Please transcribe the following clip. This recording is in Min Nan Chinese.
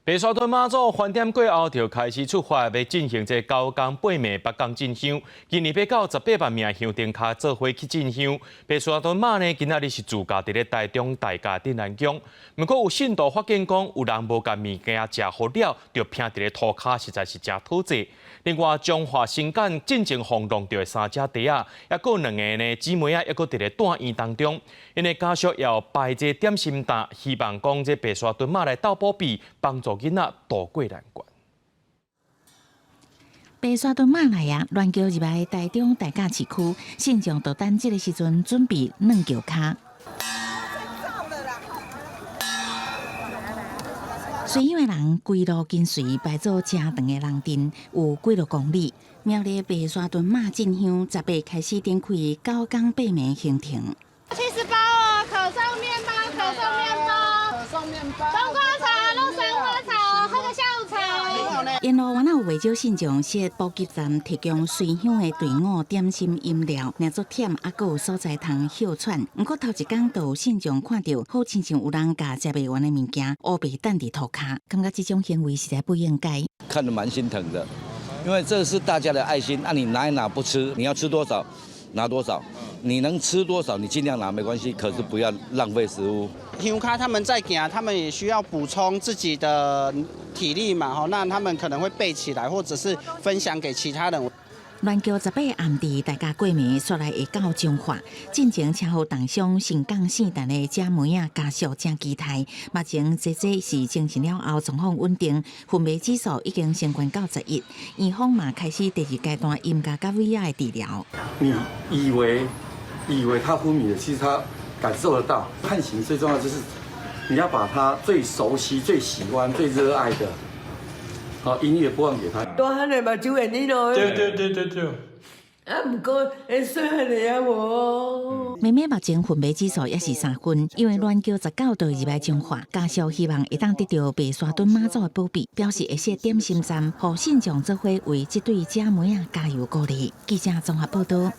白沙屯媽祖翻點過後，就開始出發，欲進行這九工八暝八工進香。今年欲到18萬名香燈跤做伙去進香。白沙屯媽呢，今仔日是駐駕佇咧台中大甲鎮瀾宮。毋過有信徒發現講，有人無共物件食予了，就拚佇咧塗跤，實在是誠討債。另外，彰化新港進前予弄著的三隻獇仔，猶閣有兩个呢姊妹仔，猶閣佇咧住院當中。𪜶的家屬也有擺這點心擔，希望講這白沙屯媽來鬥保庇，幫助囡仔渡過難關。白沙屯媽來啊，亂轎入來台中大甲市區，信眾就等這个時陣準備軟轎跤。隨香的人規路跟隨排做誠長的人陣，有幾落公里。苗栗白沙屯媽進香，18開始展開九工八暝行程。 78哦，可頌麵包，可頌麵包，可頌麵包，冬瓜茶、洛神花茶，喝個下午茶。沿路原來有袂少信眾設補給站，提供隨香的隊伍點心飲料，領足忝，猶閣有所在通歇喘。毋過頭一工就有信眾看著，好親像有人共食袂完的物件，烏白擲佇塗跤，感覺這種行為實在不應該。看得蠻心疼的，因為這是大家的愛心，啊，你拿一拿不吃，你要吃多少拿多少，你能吃多少你盡量拿沒關係，可是不要浪費食物。香跤他們在行，他們也需要補充自己的體力嘛，吼，那他們可能會備起來，或者是分享給其他人。鸞轎18暗佇大甲過暝，煞來會到彰化，進前車禍重傷盛港聖誕的姐妹仔家屬誠期待。目前姐姐是精神了後狀況穩定，昏迷指數已經升懸到11，院方嘛開始第二階段音樂佮尾仔的治療。你以為他昏迷了，其實他感受得到。判刑最重要就是你要把他最熟悉、最喜歡、最熱愛的好音樂播放給他。大漢的目睭會滴落。對對對對對。啊，毋過會細漢的也無。妹妹目前昏迷指數也是3分，因為鸞轎19就入來彰化，家屬希望會當得著白沙屯媽祖的保庇，表示會設點心站，予信眾做伙為這對姐妹仔加油鼓勵。記者綜合報道。